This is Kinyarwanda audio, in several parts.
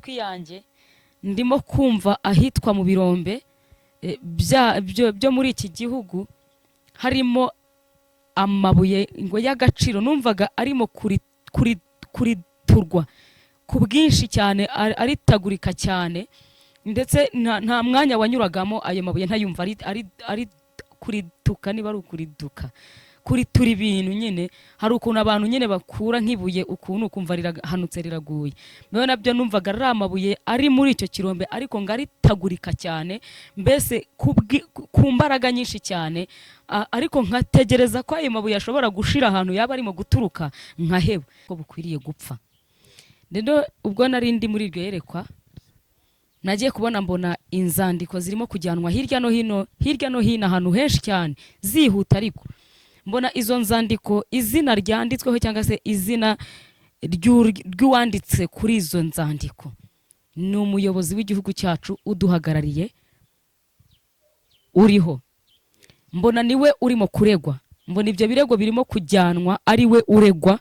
Amatwi yanjye ndimo kumva ahitwa mu birombe byo muri iki gihugu harimo amabuye ngo y'agaciro. Numvaga arimo kuriturwa ku bwinshi cyane, aritagurika cyane, ndetse nta mwanya wanyuragamo ayo mabuye ntayumva ari kurituka, niba ari ukuriduka, kuritura ibintu nyine. Hari ukuntu abantu nyine bakura nk'ibuye ukuntu ukumva rirahanutse, riraguye. Mewe nabyo numvaga ari amabuye ari muri icyo kirombe, ariko ngo aritagurika cyane, mbese ku mbaraga nyinshi cyane. Ariko nkategereza ko ayo mabuye ashobora gushira ahantu yaba arimo guturuka, nkaheba ko bukwiriye gupfa. Rero ubwo nari ndi muri iryo yerekwa, nagiye kubona mbona inzandiko zirimo kujyanwa hirya no hino, hirya no hino, ahantu henshi cyane, zihuta. Ariko mbona izo nzandiko izina ryanditsweho cyangwa se izina ry'uwanditse kuri izo nzandiko ni umuyobozi w'igihugu cyacu uduhagarariye uriho. Mbona niwe urimo kuregwa, mbona ibyo birego birimo kujyanwa ari we uregwa.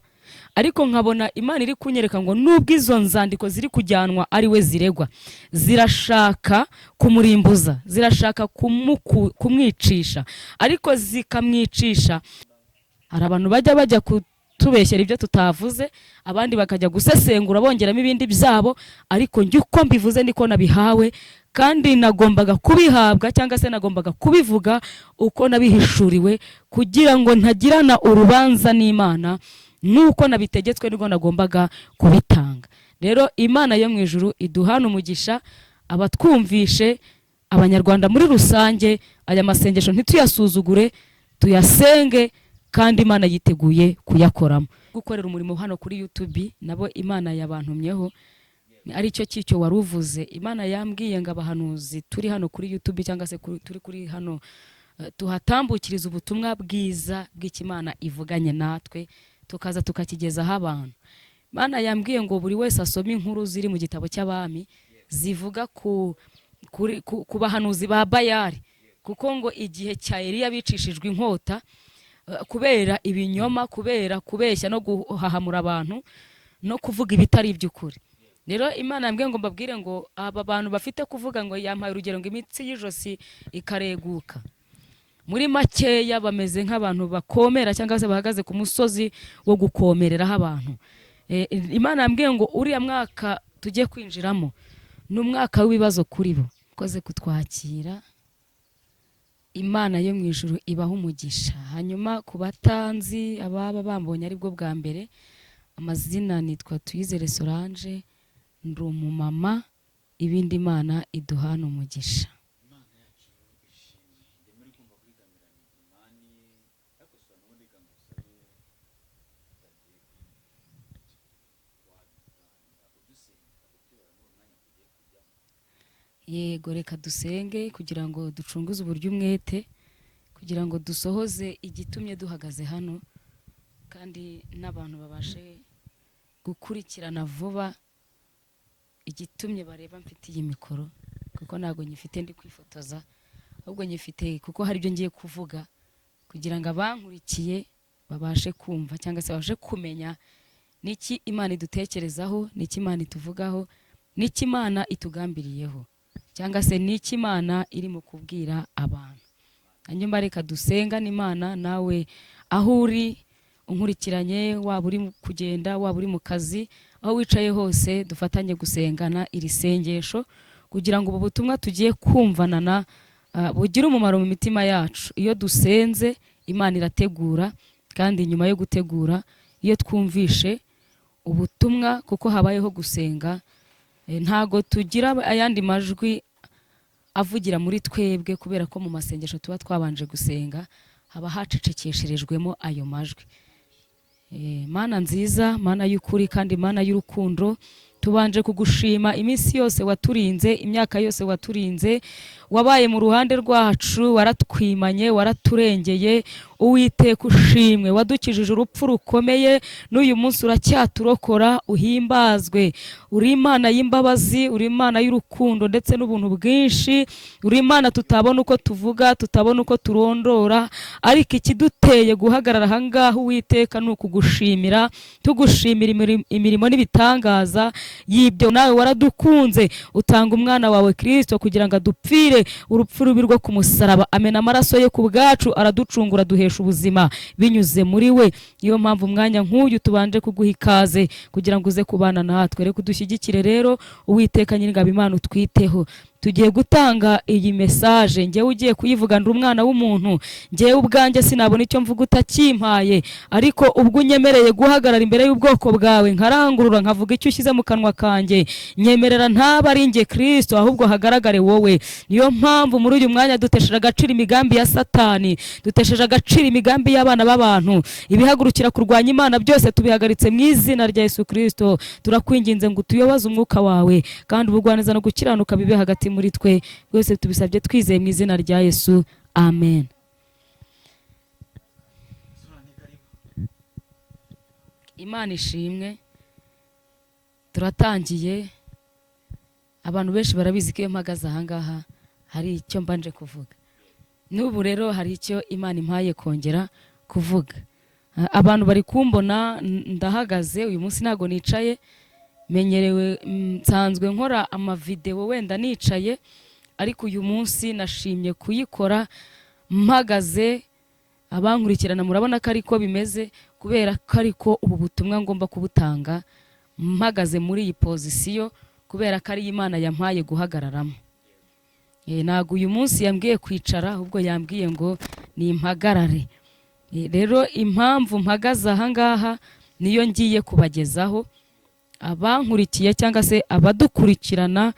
Ariko nkabona Imana iri kunyereka ngo nubwo izo nzandiko ziri kujyanwa ari we ziregwa, zirashaka kumurimbuza, zirashaka kumwicisha, ariko zikamwicisha. Hari abantu bajya kutubeshyera ibyo tutavuze, abandi bakajya gusesengura bongeramo ibindi byabo, ariko njye uko mbivuze niko nabihawe, kandi nagombaga kubihabwa cyangwa se nagombaga kubivuga uko nabihishuriwe, kugira ngo ntagirana urubanza n'Imana. Nk'uko nabitegetswe nibwo nagombaga kubitanga. Rero Imana yo mu ijuru iduhana umugisha, abatwumvishe, Abanyarwanda muri rusange. Aya masengesho ntituyasuzugure, tuyasenge, kandi Imana yiteguye kuyakoramo. Gukorera umurimo hano kuri YouTube nabo Imana yabantumyeho, aricyo cyicyo wari uvuze. Imana yambwiye ngo abahanuzi turi hano kuri YouTube cyangwa se turi kuri hano, tuhatambukiriza ubutumwa bwiza bw'Ikimana ivuganye natwe, tukaza tukakigezaho abantu. Imana yambwiye ngo buri wese asome inkuru ziri mu gitabo cy'Abami zivuga ku bahanuzi ba Bayari, kuko ngo igihe cya Eliya bicishijwe inkota kubera ibinyoma, kubera kubeshya no guhahamura abantu no kuvuga ibitari iby'ukuri. Rero Imana yambwiye ngo mbabwire ngo aba bantu bafite kuvuga ngo, yampaye urugero ngo imitsi y'ijosi ikareguka, muri makeya bameze nk'abantu bakomera cyangwa se bahagaze ku musozi wo gukomereraho abantu. Imana yambwiye ngo uriya mwaka tugiye kwinjiramo ni umwaka w'ibibazo kuri bo. Koze kutwakira, Imana yo mu ijuru ibaha umugisha. Hanyuma ku batanzi, ababa bambonye aribwo bwa mbere, amazina nitwa Tuyizere Solange, ndi umumama. Ibindi Imana iduhana umugisha. Imana yacu ishimwe. Ndi muri kumva kuri kamera ni Imani, ariko si n'ubundi reka ngusabe tutagiye wadutangira udusengera, utuyobora muri uwo mwanya tugiye kujyamo. Yego, reka dusenge kugira ngo ducunguze uburyo umwete, kugira ngo dusohoze igitumye duhagaze hano, kandi n'abantu babashe gukurikirana vuba igitumye bareba mfite iyi mikoro, kuko ntabwo nyifite ndi kwifotoza, ahubwo nyifite kuko hari ibyo ngiye kuvuga kugira ngo abankurikiye babashe kumva cyangwa se babashe kumenya n'iki Imana idutekerezaho, n'iki Imana ituvugaho, n'iki Imana itugambiriyeho, cyangwa se n'iki Imana irimo kubwira abantu. Hanyuma reka dusengane Imana. Nawe aho uri unkurikiranye, waba uri kugenda, waba uri mu kazi, aho wicaye hose, dufatanye gusengana iri sengesho kugira ngo ubu butumwa tugiye kumvanana bugire umumaro mu mitima yacu. Iyo dusenze, Imana irategura, kandi nyuma yo gutegura, iyo twumvishe ubutumwa kuko habayeho gusenga, ntago tugira ayandi majwi avugira muri twebwe, kubera ko mu masengesho tuba twabanje gusenga haba hacecekesherejwemo ayo majwi. Mana nziza, Mana y'ukuri kandi Mana y'urukundo, tubanje kugushima iminsi yose waturinze, imyaka yose waturinze, wabaye mu ruhande rwacu, waratwimanye, waraturengeye. Uwiteka ushimwe, wadukijije urupfu rukomeye, n'uyu munsi uracyaturokora, uhimbazwe. Uri Imana y'imbabazi, uri Imana y'urukundo ndetse n'ubuntu bwinshi, uri Imana tutabona uko tuvuga, tutabona uko turondora, ariko ikiduteye guhagarara aha ngaha Uwiteka ni ukugushimira, tugushimira imirimo n'ibitangaza y'ibyo. Nawe waradukunze, utanga umwana wawe Kristo kugira ngo adupfire urupfu rubi rwo ku musaraba, amena amaraso ye ku bwacu, araducungura, aduhesha ubuzima binyuze muri we. Niyo mpamvu umwanya nk'uyu tubanje kuguha ikaze kugira ngo uze kubana natwe. Reka udushyigikire rero Uwiteka Nyiringabo Imana, utwiteho. Tugiye gutanga iyi message, njyewe ugiye kuyivuga ndi umwana w'umuntu, njyewe ubwanjye sinabona icyo mvuga utakimpaye, ariko ubwo unyemereye guhagarara imbere y'ubwoko bwawe nkarangurura nkavuga icyo ushyize mu kanwa kanjye, nyemerera ntaba ari njye Kristo, ahubwo hagaragare wowe. Niyo mpamvu muri uyu mwanya dutesheje agaciro imigambi ya Satani, dutesheje agaciro imigambi y'abana b'abantu, ibihagurukira kurwanya Imana byose tubihagaritse mu izina rya Yesu Kristo. Turakwinginze ngo utuyoboze umwuka wawe, kandi ubugwaneza no gukiranuka bibe hagati muri twe. Rwose tubisabye twizeye mu izina rya Yesu, amen. Sura, ni karibu. Imana ishimwe. Turatangiye. Abantu benshi barabizi ko iyo mpagaze ahangaha hari icyo mbanje kuvuga. N'ubu rero hari icyo Imana impaye kongera kuvuga. Abantu bari kumbona ndahagaze uyu munsi, ntabwo nicaye, menyerewe nsanzwe nkora amavidewo wenda nicaye, ariko uyu munsi nashimye kuyikora mpagaze. Abankurikirana murabona ko ariko bimeze, kubera ko ariko ubu butumwa ngomba kubutanga mpagaze muri iyi position, kubera ko ari Imana yampaye guhagararamo. Ntabwo uyu munsi yambwiye kwicara, ahubwo yambwiye ngo nimpagarare. Rero impamvu mpagaze aha ngaha niyo ngiye kubagezaho abankurikiye cyangwa se abadukurikirana,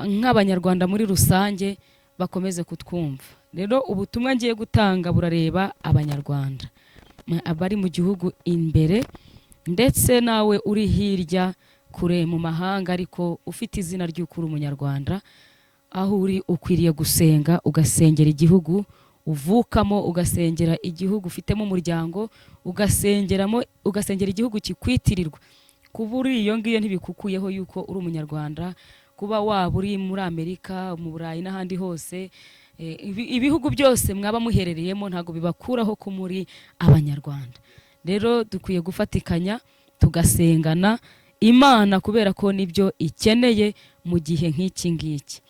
nk'Abanyarwanda muri rusange bakomeze kutwumva. Rero ubutumwa ngiye gutanga burareba Abanyarwanda abari mu gihugu imbere, ndetse nawe uri hirya kure mu mahanga ariko ufite izina ry'uko uri Umunyarwanda, aho uri ukwiriye gusenga, ugasengera igihugu uvukamo, ugasengera igihugu ufitemo umuryango, ugasengeramo, ugasengera igihugu kikwitirirwa. Kuba uri iyo ngiyo ntibikukuyeho yuko uri Umunyarwanda. Kuba waba uri muri Amerika, mu Burayi n'ahandi hose, ibihugu byose mwaba muherereyemo, ntabwo bibakuraho ko muri Abanyarwanda. Rero dukwiye gufatikanya tugasengana Imana, kubera ko nibyo ikeneye mu gihe nk'iki ngiki.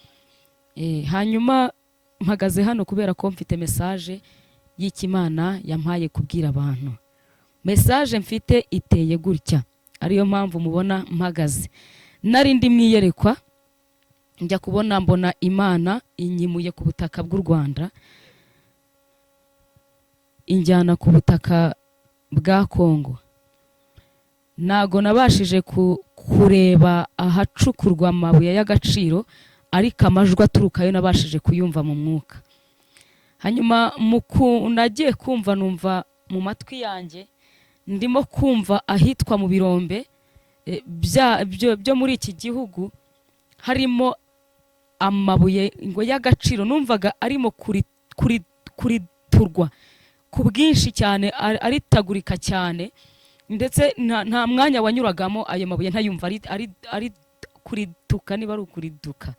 Hanyuma mpagaze hano kubera ko mfite message y'Ikimana yampaye kubwira abantu. Message mfite iteye gutya, ariyo mpamvu mubona mpagaze. Nari ndi mu iyerekwa, njya kubona mbona Imana inyimuye ku butaka bw'u Rwanda, injyana ku butaka bwa Kongo. Ntago nabashije kureba ahacukurwa amabuye y'agaciro, ariko amajwi aturukayo nabashije kuyumva mu mwuka. Hanyuma nagiye kumva numva mu matwi yanjye ndimo kumva ahitwa mu birombe byo muri iki gihugu harimo amabuye ngo y'agaciro. Numvaga arimo kuriturwa ku bwinshi cyane, aritagurika cyane, ndetse nta mwanya wanyuragamo ayo mabuye ntayumva ari kurituka, niba ari ukuriduka,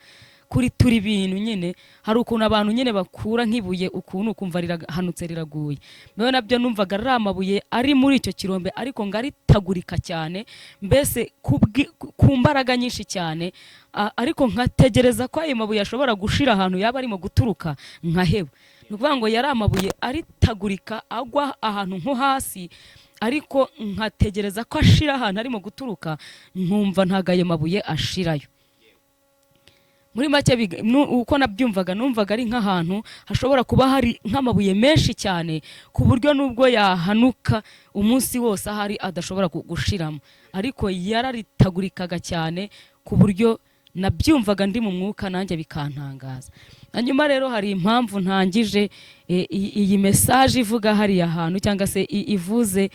kuritura ibintu nyine. Hari ukuntu abantu nyine bakura nk'ibuye ukuntu ukumva rirahanutse riraguye. Nawe nabyo numvaga ari amabuye ari muri icyo kirombe, ariko ngo aritagurika cyane, mbese ku mbaraga nyinshi cyane. Ariko nkategereza ko ayo mabuye ashobora gushira ahantu yaba arimo guturuka nkaheba. Ni ukuvuga ngo yari amabuye aritagurika agwa ahantu nko hasi, ariko nkategereza ko ashira ahantu arimo guturuka, nkumva ntabwo ayo mabuye ashirayo. Muri make uko nabyumvaga, numvaga ari nk'ahantu hashobora kuba hari nk'amabuye menshi cyane, ku buryo nubwo yahanuka umunsi wose ahari adashobora gushiramo, ariko yararitagurikaga cyane ku buryo nabyumvaga ndi mu mwuka, nanjye bikantangaza. Hanyuma rero hari impamvu ntangije iyi message ivuga hariya hantu, cyangwa se ivuze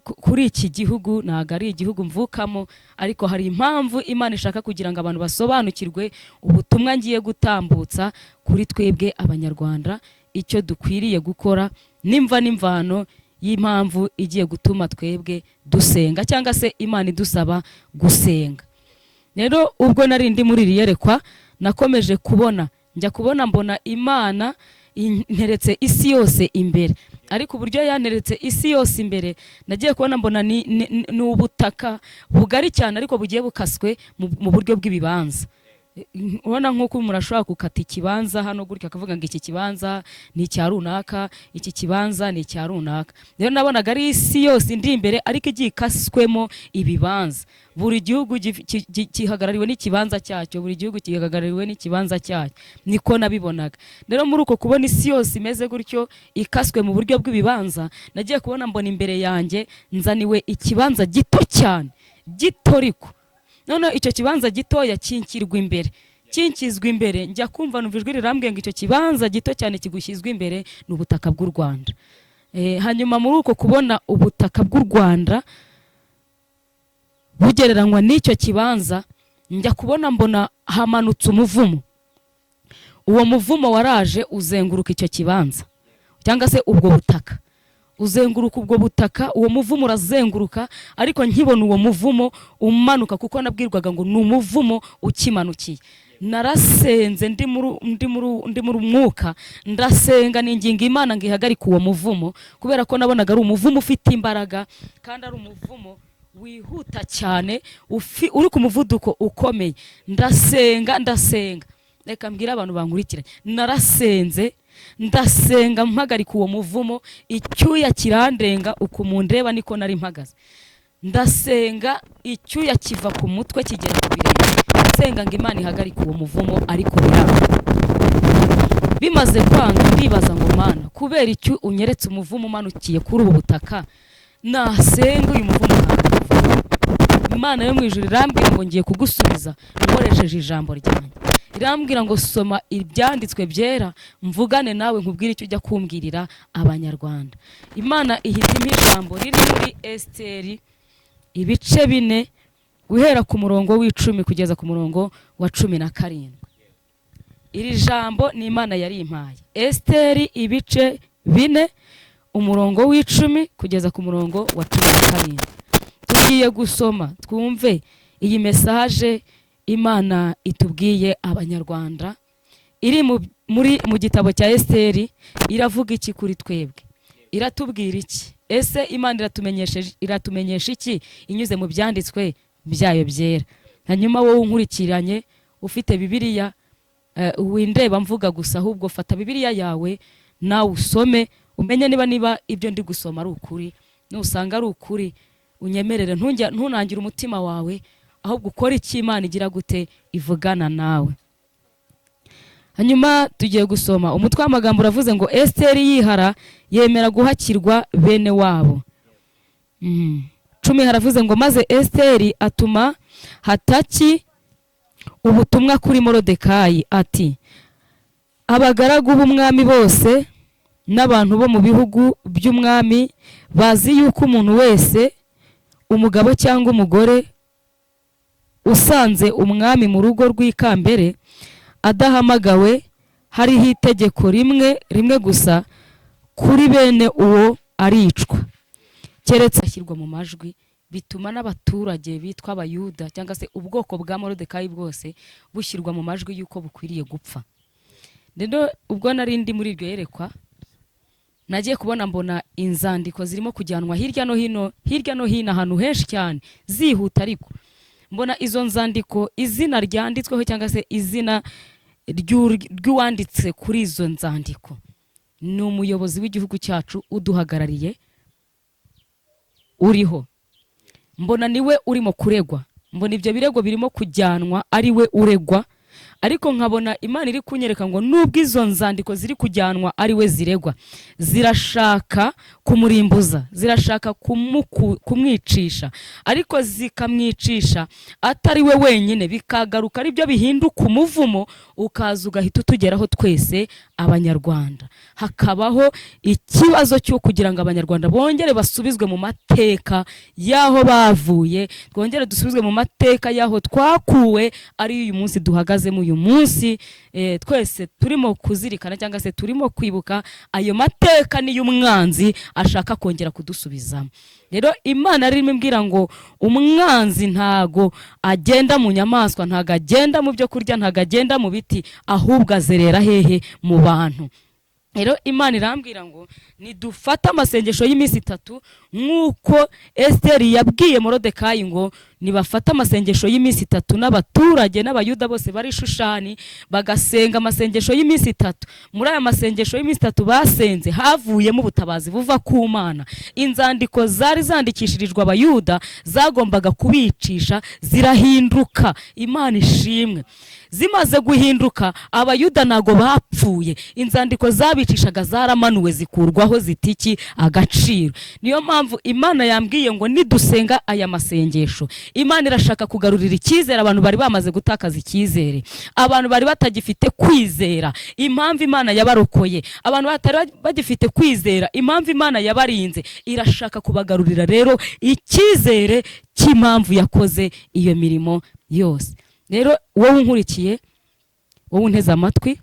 kuri iki gihugu. Ntabwo ari igihugu mvukamo, ariko hari impamvu Imana ishaka kugira ngo abantu basobanukirwe ubutumwa ngiye gutambutsa kuri twebwe Abanyarwanda, icyo dukwiriye gukora. Nimva n'imvano y'impamvu igiye gutuma twebwe dusenga, cyangwa se Imana idusaba gusenga. Rero ubwo nari ndi muri iri yerekwa, nakomeje kubona, njya kubona mbona Imana interetse isi yose imbere. Ariko uburyo yanteretse isi yose imbere, nagiye kubona mbona ni ubutaka bugari cyane, ariko bugiye bukaswe mu buryo bw'ibibanza. Ubona nk'uko umuntu ashobora gukata ikibanza hano gutya, akavuga ngo iki kibanza ni icya runaka, iki kibanza ni icya runaka. Rero nabonaga ari isi yose indi imbere, ariko igiye ikaswemo ibibanza. Buri gihugu gihagarariwe n'ikibanza cyacyo, buri gihugu gihagarariwe n'ikibanza cyacyo, niko nabibonaga. Rero muri uko kubona isi yose imeze gutyo, ikaswe mu buryo bw'ibibanza, nagiye kubona mbona imbere yanjye nzaniwe ikibanza gito cyane, gito. Ariko noneho icyo kibanza gitoya kinkirwa imbere, kinkizwa imbere. Njya kumva numva ijwi rirambwiye ngo icyo kibanza gito cyane kigushyizwe imbere ni ubutaka bw'u Rwanda. Hanyuma muri uko kubona ubutaka bw'u Rwanda bugereranywa n'icyo kibanza, njya kubona mbona hamanutse umuvumo. Uwo muvumo waraje uzenguruka icyo kibanza, cyangwa se ubwo butaka, uzenguruka ubwo butaka. Uwo muvumo urazenguruka, ariko nkibona uwo muvumo umanuka, kuko nabwirwaga ngo ni umuvumo ukimanukiye, narasenze ndi muri mwuka. Ndasenga, ninginga Imana ngo ihagarike uwo muvumo, kubera ko nabonaga ari umuvumo ufite imbaraga, kandi ari umuvumo wihuta cyane, uri ku muvuduko ukomeye. Ndasenga, ndasenga. Reka mbwire abantu bankurikiranye, narasenze, ndasenga, mpagarika uwo muvumo. Icyuya kirandenga, uku mundeba niko nari mpagaze. Ndasenga, icyuya kiva ku mutwe kigera ku birenge, nsenga ngo Imana ihagarike uwo muvumo, ariko biranga. Bimaze kwanga, ndibaza ngo: "Mana, kubera icyo unyeretse umuvumo umanukiye kuri ubu butaka? Nasenga uyu muvumo ntabwo." Imana yo mu ijuru irambwira ngo ngiye kugusubiza nkoresheje ijambo ryanjye. Irambwira ngo soma ibyanditswe byera, mvugane nawe, nkubwire icyo ujya kumbwirira Abanyarwanda. Imana ihita impa ijambo riri muri Esiteri ibice 4, guhera ku murongo w'10 kugeza ku murongo wa 17. Iri jambo ni Imana yarimpaye. Esiteri ibice 4, umurongo w'10 kugeza ku murongo wa 17. Tugiye gusoma twumve iyi message Imana itubwiye Abanyarwanda iri mu gitabo cya Esiteri. Iravuga iki kuri twebwe? Iratubwira iki? Ese Imana iratumenyesha iki inyuze mu byanditswe byayo byera? Hanyuma wowe unkurikiranye ufite Bibiliya, windeba mvuga gusa, ahubwo fata Bibiliya yawe nawe usome, umenye niba ibyo ndi gusoma ari ukuri. Nusanga ari ukuri, unyemerere ntunangire umutima wawe, ahubwo ukore icyo Imana igira gute, ivugana nawe. Hanyuma tugiye gusoma. Umutwe w'amagambo uravuze ngo: "Esiteri yihara yemera guhakirwa bene wabo." 10 haravuze ngo: "Maze Esiteri atuma Hataki ubutumwa kuri Morodekayi ati: Abagaragu b'umwami bose n'abantu bo mu bihugu by'umwami bazi yuko umuntu wese, umugabo cyangwa umugore, usanze umwami mu rugo rw'ikambere adahamagawe, hariho itegeko rimwe rimwe gusa kuri bene uwo: aricwa, keretse ashyirwa mu majwi." Bituma n'abaturage bitwa Abayuda, cyangwa se ubwoko bwa Morodekayi bwose, bushyirwa mu majwi y'uko bukwiriye gupfa. Rero ubwo nari ndi muri iryo yerekwa, nagiye kubona mbona inzandiko zirimo kujyanwa hirya no hino, hirya no hino, ahantu henshi cyane, zihuta. Ariko mbona izo nzandiko, izina ryanditsweho cyangwa se izina ry'uwanditse kuri izo nzandiko ni umuyobozi w'igihugu cyacu uduhagarariye uriho. Mbona niwe urimo kuregwa, mbona ibyo birego birimo kujyanwa ari we uregwa. Ariko nkabona Imana iri kunyereka ngo nubwo izo nzandiko ziri kujyanwa ari we ziregwa, zirashaka kumurimbuza, zirashaka kumwicisha, ariko zikamwicisha atari we wenyine, bikagaruka ari byo bihinduka umuvumo, ukaza ugahita utugeraho twese Abanyarwanda. Hakabaho ikibazo cyo kugira ngo Abanyarwanda bongere basubizwe mu mateka y'aho bavuye, twongere dusubizwe mu mateka y'aho twakuwe, ari uyu munsi duhagazemo. Uyu Uyu munsi twese turimo kuzirikana cyangwa se turimo kwibuka ayo mateka niyo umwanzi ashaka kongera kudusubizamo. Rero Imana irimo imbwira ngo umwanzi ntago agenda mu nyamaswa, ntago agenda mu byo kurya, ntago agenda mu biti, ahubwo azerera hehe? Mu bantu. Rero Imana irambwira ngo nidufate amasengesho y'iminsi itatu, nk'uko Esiteri yabwiye Morodekayi ngo nibafate amasengesho y'iminsi itatu n'abaturage n'Abayuda bose bari Shushani bagasenga amasengesho y'iminsi itatu. Muri aya masengesho y'iminsi itatu basenze havuyemo ubutabazi buva ku Mana. Inzandiko zari zandikishirijwe Abayuda zagombaga kubicisha zirahinduka. Imana ishimwe. Zimaze guhinduka Abayuda ntago bapfuye, inzandiko zabicishaga zaramanuwe zikurwaho zitiki agaciro. Niyo mpamvu Imana yambwiye ngo nidusenga aya masengesho, Imana irashaka kugarurira icyizere abantu bari bamaze gutakaza icyizere, abantu bari batagifite kwizera impamvu Imana yabarokoye, abantu batari bagifite kwizera impamvu Imana yabarinze. Irashaka kubagarurira rero icyizere cy'impamvu yakoze iyo mirimo yose. Rero wowe unkurikiye, wowe unteze amatwi,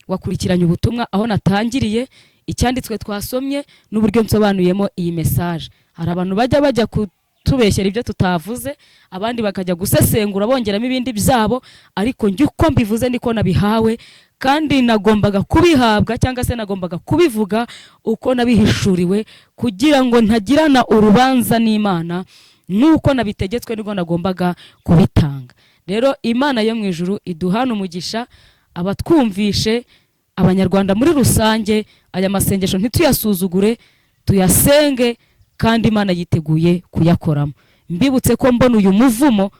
wakurikiranye ubutumwa aho natangiriye, icyanditswe twasomye n'uburyo nsobanuyemo iyi message. Hari abantu bajya kutubeshyera ibyo tutavuze, abandi bakajya gusesengura bongeramo ibindi byabo, ariko njye uko mbivuze niko nabihawe, kandi nagombaga kubihabwa cyangwa se nagombaga kubivuga uko nabihishuriwe, kugira ngo ntagirana urubanza n'Imana. Nk'uko nabitegetswe nibwo nagombaga kubitanga. Rero Imana yo mu ijuru iduhana umugisha, abatwumvishe, Abanyarwanda muri rusange, aya masengesho ntituyasuzugure, tuyasenge, kandi Imana yiteguye kuyakoramo. Mbibutse ko mbona uyu muvumo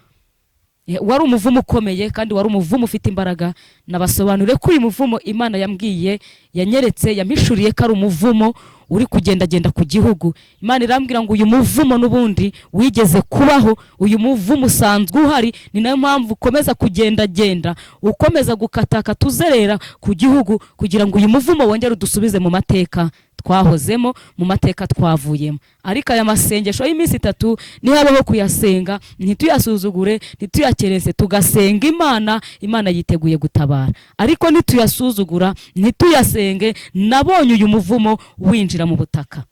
wari umuvumo ukomeye kandi wari umuvumo ufite imbaraga. Nabasobanure ko uyu muvumo Imana yambwiye, yanyeretse, yampishuriye ko ari umuvumo uri kugendagenda ku gihugu. Imana irambwira ngo uyu muvumo n'ubundi wigeze kubaho, uyu muvumo usanzwe uhari, ni nayo mpamvu ukomeza kugendagenda, ukomeza gukatakata uzerera ku gihugu, kugira ngo uyu muvumo wongere udusubize mu mateka twahozemo, mu mateka twavuyemo. Ariko aya masengesho y'iminsi itatu nihabaho kuyasenga, ntituyasuzugure, ntituyakerese, tugasenga Imana, Imana yiteguye gutabara. Ariko nituyasuzugura, ntituyasenge, nabonye uyu muvumo winjira mu butaka,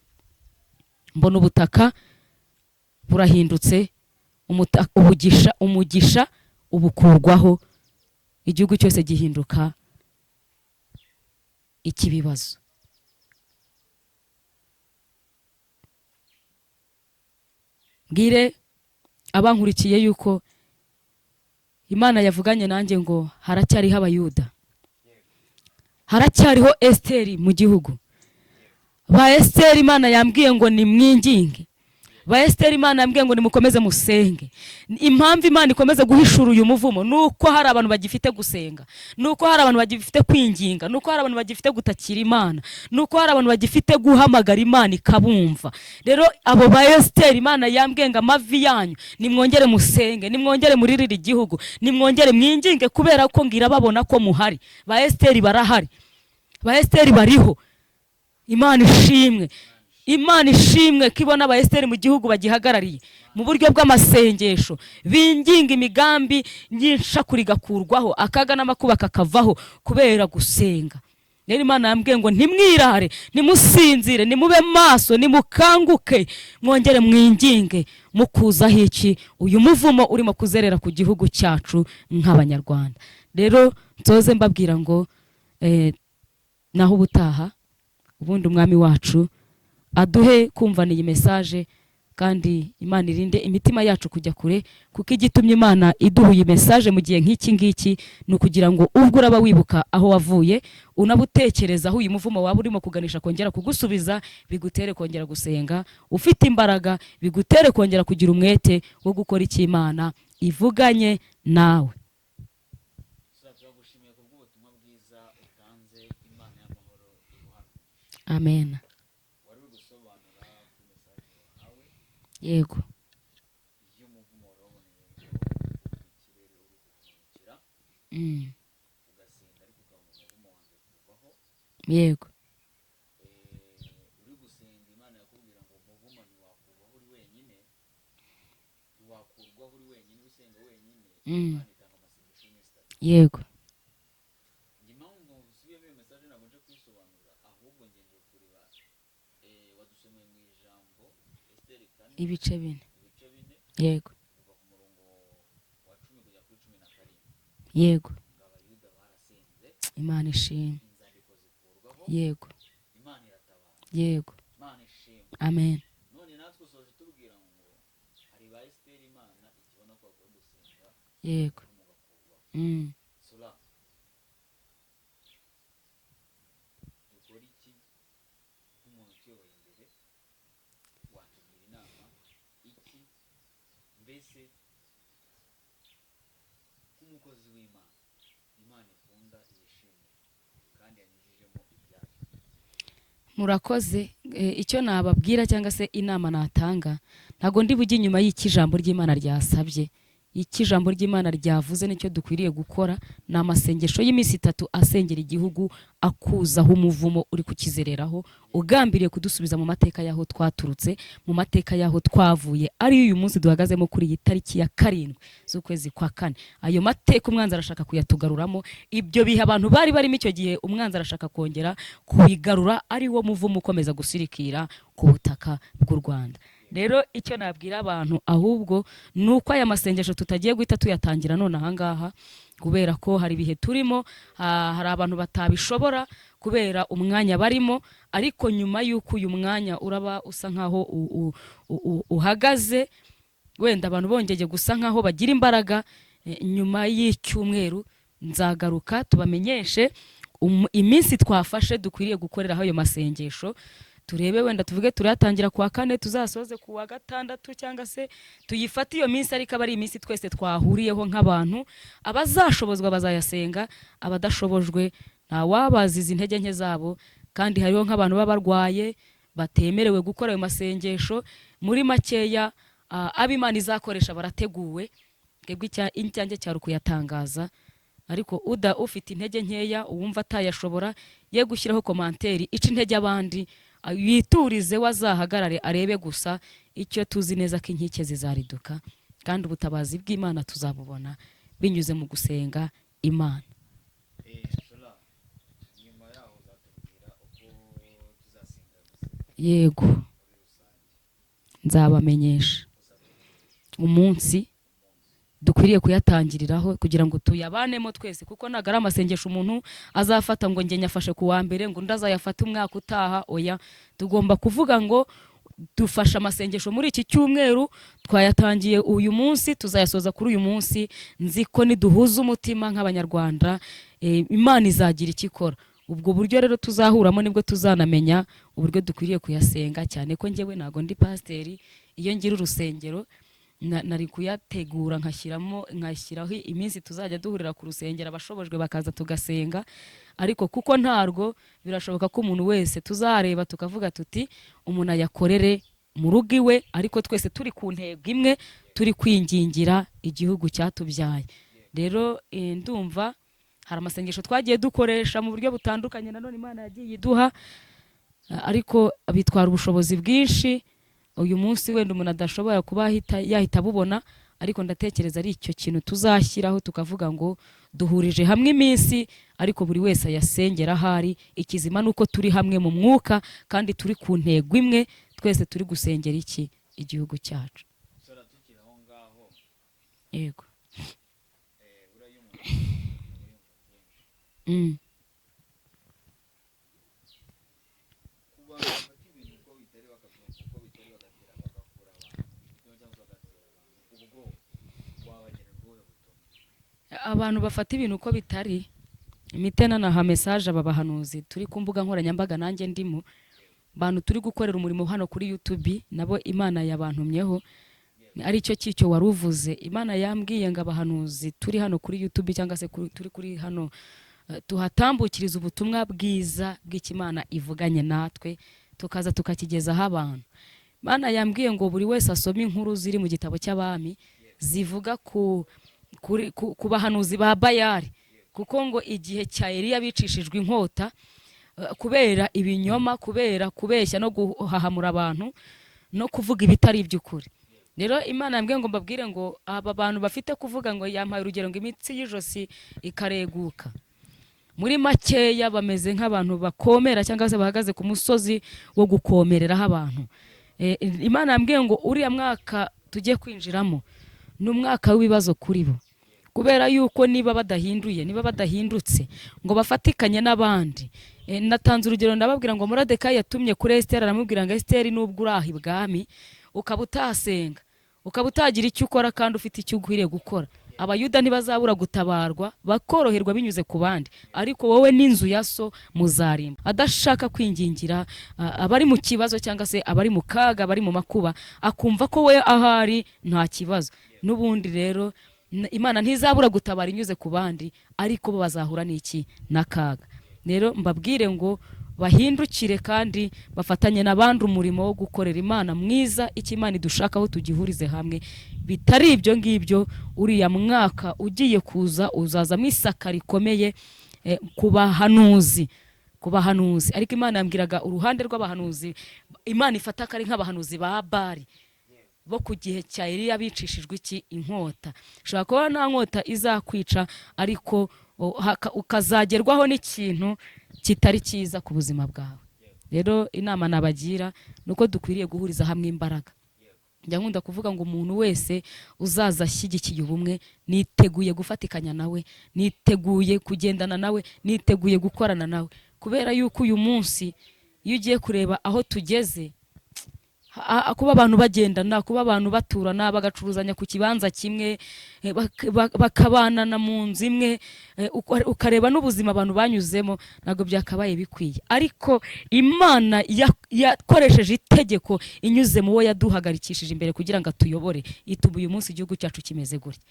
mbona ubutaka burahindutse, umugisha ubukurwaho, igihugu cyose gihinduka ikibibazo. Mbwire abankurikiye yuko Imana yavuganye nanjye ngo haracyariho Abayuda, haracyariho Esiteri mu gihugu. Ba Esiteri Imana yambwiye ngo nimwinginge, ba Esiteri Imana yambwiye ngo nimukomeze musenge. Impamvu Imana ikomeze guhishura uyu muvumo nuko hari abantu bagifite gusenga, nuko hari abantu bagifite kwinginga, nuko hari abantu bagifite gutakira Imana, nuko hari abantu bagifite guhamagara Imana ikabumva. Rero abo ba Esiteri Imana yambwiye ngo amavi yanyu nimwongere musenge, nimwongere muririre igihugu, nimwongere mwinginge, kubera ko ngira babona ko muhari. Ba Esiteri barahari, ba Esiteri bariho. Imana ishimwe, Imana ishimwe ko ibona aba Esiteri mu gihugu bagihagarariye mu buryo bw'amasengesho, binginga imigambi nyinshakuri igakurwaho, akaga n'amakuba kakavaho kubera gusenga. Rero Imana yambwiye ngo ntimwirare, nimusinzire, nimube maso, nimukanguke, mwongere mwinginge mukuzaho iki uyu muvumo urimo kuzerera ku gihugu cyacu nk'Abanyarwanda. Rero nsoze mbabwira ngo naho ubutaha ubundi Umwami wacu aduhe kumvana iyi message, kandi Imana irinde imitima yacu kujya kure, kuko igitumye Imana iduha iyi message mu gihe nk'iki ngiki ni ukugira ngo ubwo uraba wibuka aho wavuye, unabutekereza aho uyu muvumo waba urimo kuganisha kongera kugusubiza, bigutere kongera gusenga ufite imbaraga, bigutere kongera kugira umwete wo gukora icyo Imana ivuganye nawe. Turagushimiye ku bw'ubutumwa bwiza utanze. Imana y'amahoro iguhane. Amen. Wari uri gusobanura ku message wahawe Yego. y'umuvumo wari waboneye mu kirere uri kukumanukira, ugasenga ariko ukabona umuvumo wanze kuvaho. Yego. Uri gusenga Imana yakubwira ngo umuvumo ntiwakurwaho uri wenyine, ntiwakurwaho uri wenyine usenga wenyine. Imana itanga amasengesho y'iminsi itatu. Yego. Njye impamvu ngo usubiyemo iyo message, ntabwo nje kuyisobanura, ahubwo ngenje kureba wadusomeye mu ijambo Esiteri 4, ibice 4, ibice 4, Yego. Kuva ku murongo wa 10 kugera kuri 17. Yego. Ngo Abayuda barasenze, Imana ishimwe. inzandiko zikurwaho, Imana iratabara. Imana ishimwe. Amen. None natwe usoje tubwira ngo hari ba Esiteri Imana ikibona ko bakwiye gusenga, mugakurwaho. Sura, dukora iki nk'umuntu utuyoboye imbere? Watugira inama iki mbese nk'umukozi w'Imana, Imana ikunda, yishimira kandi yanyujijemo ibyayo? Murakoze. Icyo nababwira cyangwa se inama natanga, ntabwo ndi bujye inyuma y'icyo ijambo ry'Imana ryasabye. Icyo ijambo ry'Imana ryavuze nicyo dukwiriye gukora. Ni amasengesho y'iminsi 3 asengera igihugu, akuzaho umuvumo uri kukizereraho, ugambiriye kudusubiza mu mateka y'aho twaturutse, mu mateka y'aho twavuye, ariyo uyu munsi duhagazemo kuri iyi tariki ya 7 z'ukwezi kwa 4. Ayo mateka umwanzi arashaka kuyatugaruramo. Ibyo bihe abantu bari barimo icyo gihe, umwanzi arashaka kongera kubigarura, ari wo muvumo ukomeza gusirikira ku butaka bw'u Rwanda. Rero icyo nabwira abantu ahubwo ni uko aya masengesho tutagiye guhita tuyatangira none ahangaha, kubera ko hari ibihe turimo, hari abantu batabishobora kubera umwanya barimo. Ariko nyuma y'uko uyu mwanya uraba usa nkaho uhagaze, wenda abantu bongeye gusa nkaho bagira imbaraga, nyuma y'icyumweru nzagaruka tubamenyeshe iminsi twafashe dukwiriye gukoreraho ayo masengesho. Turebe wenda tuvuge turayatangira kuwa kane, tuzasoze kuwa gatandatu, cyangwa se tuyifate iyo minsi, ariko aba ari iminsi twese twahuriyeho nk'abantu. Abazashobozwa bazayasenga, abadashobojwe ntawabaziza intege nke zabo. Kandi hariho nk'abantu baba barwaye batemerewe gukora ayo masengesho. Muri makeya, abo Imana izakoresha barateguwe. Twebwe icyanjye cyari ukuyatangaza, ariko uda ufite intege nkeya, uwumva atayashobora, ye gushyiraho commentaire ica intege abandi, yiturize, wazahagarare arebe gusa. Icyo tuzi neza ko inkike zizariduka, kandi ubutabazi bw'Imana tuzabubona binyuze mu gusenga Imana. Shola, nyuma yaho uzatubwira uko tuzasenga gusa Yego. muri rusange. Nzabamenyesha umunsi dukwiriye kuyatangiriraho kugira ngo tuyabanemo twese, kuko ntabwo ari amasengesho umuntu azafata ngo njye nyafashe ku wa mbere, ngo undi azayafate umwaka utaha. Oya, tugomba kuvuga ngo dufashe amasengesho muri iki cyumweru, twayatangiye uyu munsi, tuzayasoza kuri uyu munsi. Nzi ko niduhuza umutima nk'Abanyarwanda, Imana izagira icyo ikora. Ubwo buryo rero tuzahuramo nibwo tuzanamenya uburyo dukwiriye kuyasenga, cyane ko njyewe ntabwo ndi pasiteri. Iyo ngira urusengero nari kuyategura, nkashyiraho iminsi tuzajya duhurira ku rusengero, abashobojwe bakaza tugasenga. Ariko kuko ntarwo, birashoboka ko umuntu wese tuzareba tukavuga tuti umuntu ayakorere mu rugo iwe, ariko twese turi ku ntego imwe, turi kwingingira igihugu cyatubyaye. Rero ndumva hari amasengesho twagiye dukoresha mu buryo butandukanye, nanone Imana yagiye iduha, ariko bitwara ubushobozi bwinshi. Uyu munsi wenda umuntu adashobora kuba yahita abubona, ariko ndatekereza ari icyo kintu tuzashyiraho, tukavuga ngo duhurije hamwe iminsi, ariko buri wese ayasengera ahari. Ikizima ni uko turi hamwe mu mwuka, kandi turi ku ntego imwe, twese turi gusengera iki? Igihugu cyacu. Sora, tukiri aho ngaho, Yego. Buriya iyo umuntu aba yumva byinshi ku bantu bafata ibintu uko bitari, bakabyumva uko bitari, bagatera, bagakura abantu imitima cyangwa se bagatera abantu ubwoba, wabagenera ubuhe butumwa? Abantu bafata ibintu uko bitari, imitena naha message aba bahanuzi turi ku mbuga nkoranyambaga, nanjye ndimo, bantu turi gukorera umurimo hano kuri YouTube, nabo Imana yabantumyeho. Ari cyo cyicyo wari uvuze. Imana yambwiye ngo abahanuzi turi hano kuri YouTube cyangwa se turi kuri hano, tuhatambukiriza ubutumwa bwiza bw'Ikimana ivuganye natwe, tukaza tukakigezaho abantu. Imana yambwiye ngo buri wese asome inkuru ziri mu gitabo cy'Abami zivuga ku bahanuzi ba Bayali, kuko ngo igihe cya Eliya bicishijwe inkota, kubera ibinyoma, kubera kubeshya no guhahamura abantu no kuvuga ibitari iby'ukuri. Rero Imana yambwiye ngo mbabwire ngo aba bantu bafite kuvuga ngo yampaye urugero ngo imitsi y'ijosi ikareguka, muri makeya bameze nk'abantu bakomera cyangwa se bahagaze ku musozi wo gukomereraho abantu. Imana yambwiye ngo uriya mwaka tugiye kwinjiramo ni umwaka w'ibibazo kuri bo, kubera yuko niba badahinduye, niba badahindutse ngo bafatikanye n'abandi. Natanze urugero ndababwira ngo Moridekayi yatumye kuri Esiteri, aramubwira ngo Esiteri, nubwo uri aho ibwami ukaba utasenga, ukaba utagira icyo ukora kandi ufite icyo ukwiriye gukora, Abayuda ntibazabura gutabarwa bakoroherwa binyuze ku bandi, ariko wowe n'inzu ya so muzarimba. Adashaka kwingingira abari mu kibazo cyangwa se abari mu kaga, abari mu makuba, akumva ko we ahari nta kibazo. N'ubundi rero Imana ntizabura gutabara inyuze ku bandi, ariko bo bazahura n'iki? N'akaga. Rero mbabwire ngo bahindukire kandi bafatanye n'abandi umurimo wo gukorera Imana mwiza, icyo Imana idushakaho tugihurize hamwe. Bitari ibyo ngibyo, uriya mwaka ugiye kuza uzazamo isaka rikomeye ku bahanuzi, ku bahanuzi. Ariko Imana yambwiraga uruhande rw'abahanuzi, Imana ifata ko ari nk'abahanuzi ba Bali bo ku gihe cya Eliya bicishijwe iki? Inkota. Ushobora kuba nta nkota izakwica, ariko ukazagerwaho n'ikintu kitari cyiza ku buzima bwawe. Rero inama nabagira ni uko dukwiriye guhuriza hamwe imbaraga. Njya nkunda kuvuga ngo umuntu wese uzaza ashyigikiye ubumwe, niteguye gufatikanya nawe, niteguye kugendana nawe, niteguye gukorana nawe, kubera yuko uyu munsi iyo ugiye kureba aho tugeze, kuba abantu bagendana, kuba abantu baturana, bagacuruzanya ku kibanza kimwe, bakabanana mu nzu imwe, ukareba n'ubuzima abantu banyuzemo, ntabwo byakabaye bikwiye. Ariko Imana yakoresheje itegeko inyuze mu wo yaduhagarikishije imbere kugira ngo atuyobore, ituma uyu munsi igihugu cyacu kimeze gutya,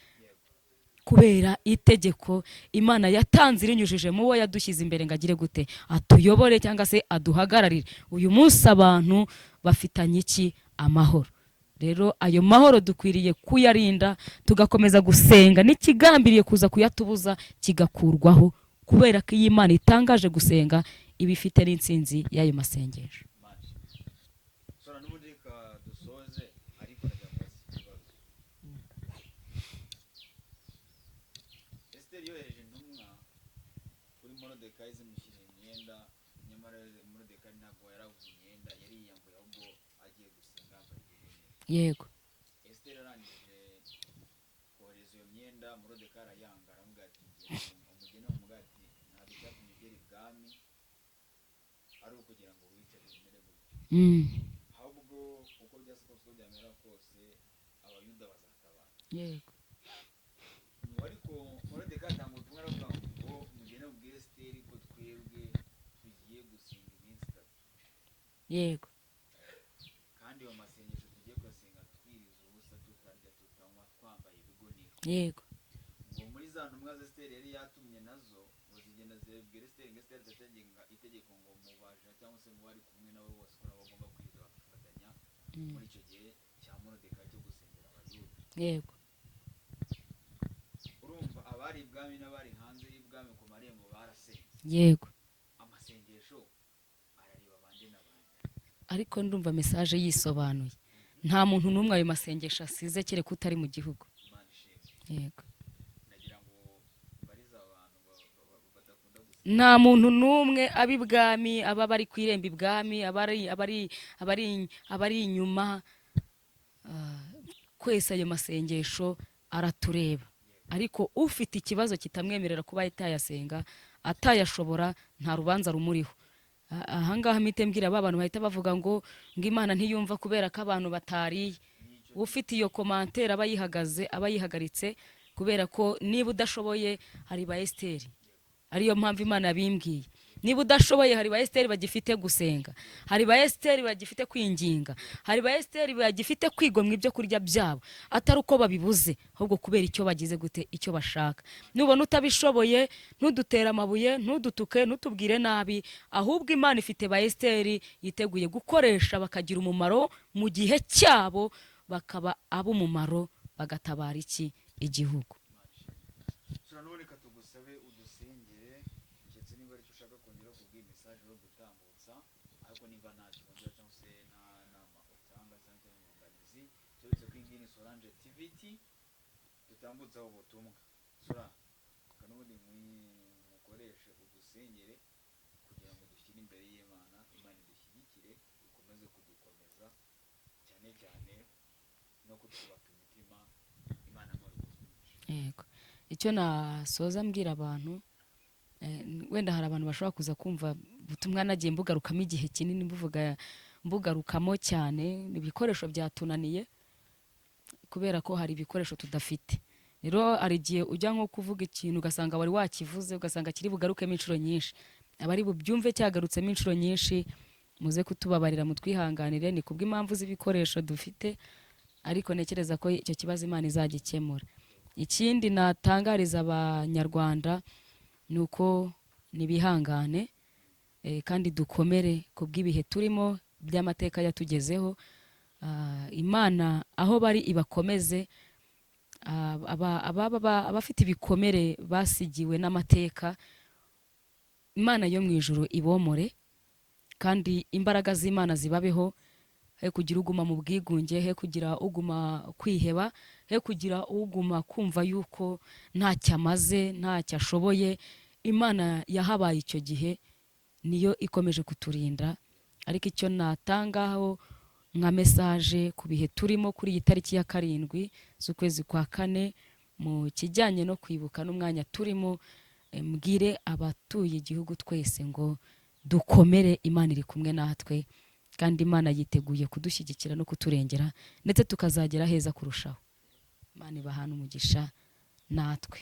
kubera itegeko Imana yatanze irinyujije mu wo yadushyize imbere ngo agire gute? Atuyobore cyangwa se aduhagararire. Uyu munsi abantu bafitanye iki? Amahoro. Rero ayo mahoro dukwiriye kuyarinda, tugakomeza gusenga, n'ikigambiriye kuza kuyatubuza kigakurwaho, kubera ko iyo Imana itangaje gusenga iba ifite n'intsinzi y'ayo masengesho. Sora, n'ubundi reka dusoze, ariko ndagira ngo mbaze ikibazo. Esiteri yohereje intumwa kuri Morodekayi zimushyira imyenda, nyamara Morodekayi ntabwo yaraguze imyenda, yari yiyambuye, ahubwo agiye gusenga yambaye ibigunira. Esiteri arangije kohereza iyo myenda, Morodekayi arayanga, aramubwira ati umugeni amubwira ati ntabwo icyatumye ugera ibwami ari ukugira ngo wicare bimere gutyo, ahubwo uko byasa kose, uko byamera kose, Abayuda bazatabara. Ngo ariko Morodekayi atanga ubutumwa, aravuga ngo mugende mubwire Esiteri ko twebwe tugiye gusenga iminsi 3, kandi ayo masengesho tugiye kuyasenga twiriza ubusa, tutarya, tutanywa, twambaye ibigunira. Ngo muri za ntumwa za Esiteri yari yatumye nazo ngo zigenda zibwira Esiteri ngo Esiteri atategeka itegeko ngo mu baja cyangwa se mu bari kumwe nawe bose ko nabo bagomba kwiriza bakifatanya muri icyo gihe cya Morodekayi cyo gusengera Abayuda. Urumva abari ibwami n'abari hanze y'ibwami ku marembo barasenze. Amasengesho arareba abandi n'abandi. Ariko ndumva message yisobanuye, nta muntu n'umwe ayo masengesho asize kereka utari mu gihugu. Imana ishimwe. Yego. Nagira ngo mbarize abantu badakunda gusenga. Nta muntu n'umwe ab'ibwami, aba bari ku irembo ibwami, abari inyuma, kwese ayo masengesho aratureba. Ariko ufite ikibazo kitamwemerera kuba atayasenga, atayashobora, nta rubanza rumuriho. Ahangaha mpite mbwira ba bantu bahita bavuga ngo Imana ntiyumva kubera ko abantu batariye. Ufite iyo commentaire aba yihagaze, aba yihagaritse, kubera ko niba udashoboye hari ba Esiteri. Ariyo mpamvu Imana yabimbwiye: niba udashoboye hari ba Esiteri bagifite gusenga, hari ba Esiteri bagifite kwinginga, hari ba Esiteri bagifite kwigomwa ibyo kurya byabo, atari uko babibuze, ahubwo kubera icyo bagize gute? Icyo bashaka. Nubona utabishoboye, ntudutere amabuye, ntudutuke, ntutubwire nabi, ahubwo Imana ifite ba Esiteri yiteguye gukoresha bakagira umumaro mu gihe cyabo, bakaba ab'umumaro, bagatabara iki? Igihugu. Sura, n'ubundi reka tugusabe udusengere, ndetse niba aricyo ushaka kongera kubwira message yo gutambutsa, ariko niba ntacyo wongera cyangwa se nta nama utanga cyangwa se inyunganizi, turetse ko iyi Ngiyi ni Solange TVT dutambutseho ubutumwa. Sora reka n'ubundi mukoreshe udusengere kugira ngo dushyire imbere y'Imana, Imana idushyigikire, ikomeze kudukomeza cyane cyane no kutwubaka imitima. Imana amara umugisha. Yego, icyo nasoza mbwira abantu, wenda hari abantu bashobora kuza kumva ubutumwa nagiye mbugarukamo igihe kinini, mbuvuga mbugarukamo cyane. Ibikoresho byatunaniye kubera ko hari ibikoresho tudafite. Rero hari igihe ujya nko kuvuga ikintu ugasanga wari wakivuze, ugasanga kiri bugarukemo inshuro nyinshi. Abari bubyumve cyagarutsemo inshuro nyinshi, muze kutubabarira, mutwihanganire, ni kubw'impamvu z'ibikoresho dufite, ariko ntekereza ko icyo kibazo Imana izagikemura. Ikindi natangariza Abanyarwanda ni uko nibihangane, kandi dukomere ku bw'ibihe turimo by'amateka yatugezeho. Imana aho bari ibakomeze. Abafite ibikomere basigiwe n'amateka, Imana yo mu ijuru ibomore, kandi imbaraga z'Imana zibabeho. He kugira uguma mu bwigunge, he kugira uguma kwiheba, he kugira uguma kumva yuko ntacyo amaze, ntacyo ashoboye. Imana yahabaye icyo gihe, niyo ikomeje kuturinda. Ariko icyo natangaho nka message ku bihe turimo kuri iyi tariki ya 7 z'ukwezi kwa 4, mu kijyanye no kwibuka n'umwanya turimo, mbwire abatuye igihugu twese ngo dukomere, Imana iri kumwe natwe, kandi Imana yiteguye kudushyigikira no kuturengera, ndetse tukazagera heza kurushaho. Imana ibahana umugisha natwe.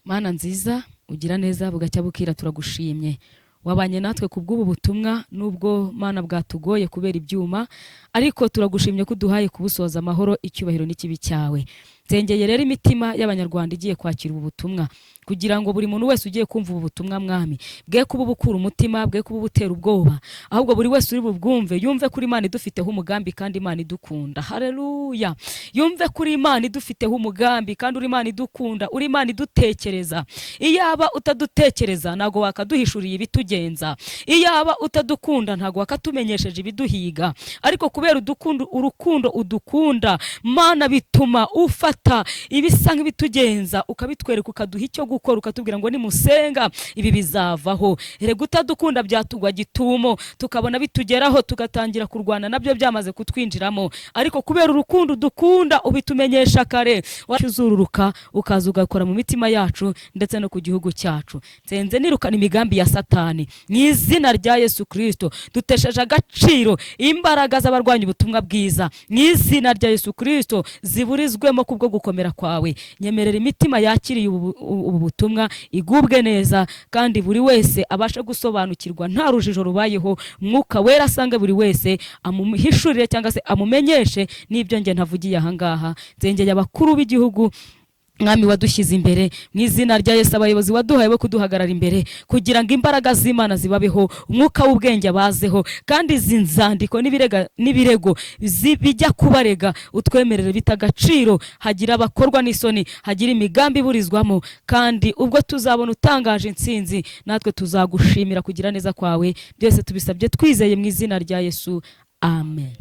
Mana nziza, ugira neza bugacya bukira, turagushimye. Wabanye natwe ku bw'ubu butumwa, nubwo Mana bwatugoye kubera ibyuma, ariko turagushimye ko uduhaye kubusoza amahoro. Icyubahiro n'ikibi cyawe. Nsengeye rero imitima y'Abanyarwanda igiye kwakira ubu butumwa, kugira ngo buri muntu wese ugiye kumva ubu butumwa, Mwami, bwe kuba ubukura umutima, bwe kuba ubutera ubwoba, ahubwo buri wese uri bubwumve yumve kuri Imana idufiteho umugambi, kandi Imana idukunda. Haleluya! Yumve kuri Imana idufiteho umugambi, kandi uri Imana idukunda, uri Imana idutekereza. Iyaba utadutekereza ntabwo wakaduhishuriye ibitugenza, iyaba utadukunda ntabwo wakatumenyesheje ibiduhiga, ariko kubera urukundo udukunda Mana, bituma ufata ibisa nk'ibitugenza ukabitwereka, ukaduha icyo gukora, ukatubwira ngo nimusenga ibi bizavaho. Erega utadukunda byatugwa gitumo, tukabona bitugeraho tugatangira kurwana nabyo byamaze kutwinjiramo, ariko kubera urukundo udukunda ubitumenyesha kare, uzururuka ukaza ugakora mu mitima yacu ndetse no ku gihugu cyacu. Nsenze nirukana imigambi ya Satani mu izina rya Yesu Kristo. Dutesheje agaciro imbaraga z'abarwanya ubutumwa bwiza mu izina rya Yesu Kristo, ziburizwemo kubwo gukomera kwawe. Nyemerera imitima yakiriye ubu butumwa igubwe neza, kandi buri wese abashe gusobanukirwa nta rujijo rubayeho. Mwuka Wera asange buri wese, amuhishurire cyangwa se amumenyeshe n'ibyo nge ntavugiye ahangaha. Nsengeye abakuru b'igihugu, Mwami, wadushyize imbere mu izina rya Yesu, abayobozi waduhaye bo kuduhagarara imbere, kugira ngo imbaraga z'Imana zibabeho, umwuka w'ubwenge abazeho, kandi izi nzandiko n'ibirego bijya kubarega utwemerere bita agaciro, hagira abakorwa n'isoni, hagira imigambi iburizwamo, kandi ubwo tuzabona utangaje intsinzi natwe tuzagushimira kugira neza kwawe. Byose tubisabye twizeye mu izina rya Yesu, amen.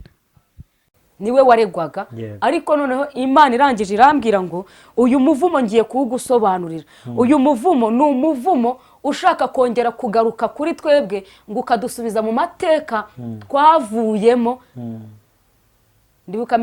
Niwe waregwaga. Ariko noneho Imana irangije irambwira ngo uyu muvumo ngiye kuwugusobanurira. Uyu muvumo ni umuvumo ushaka kongera kugaruka kuri twebwe, ngo ukadusubiza mu mateka twavuyemo. Ndibuka.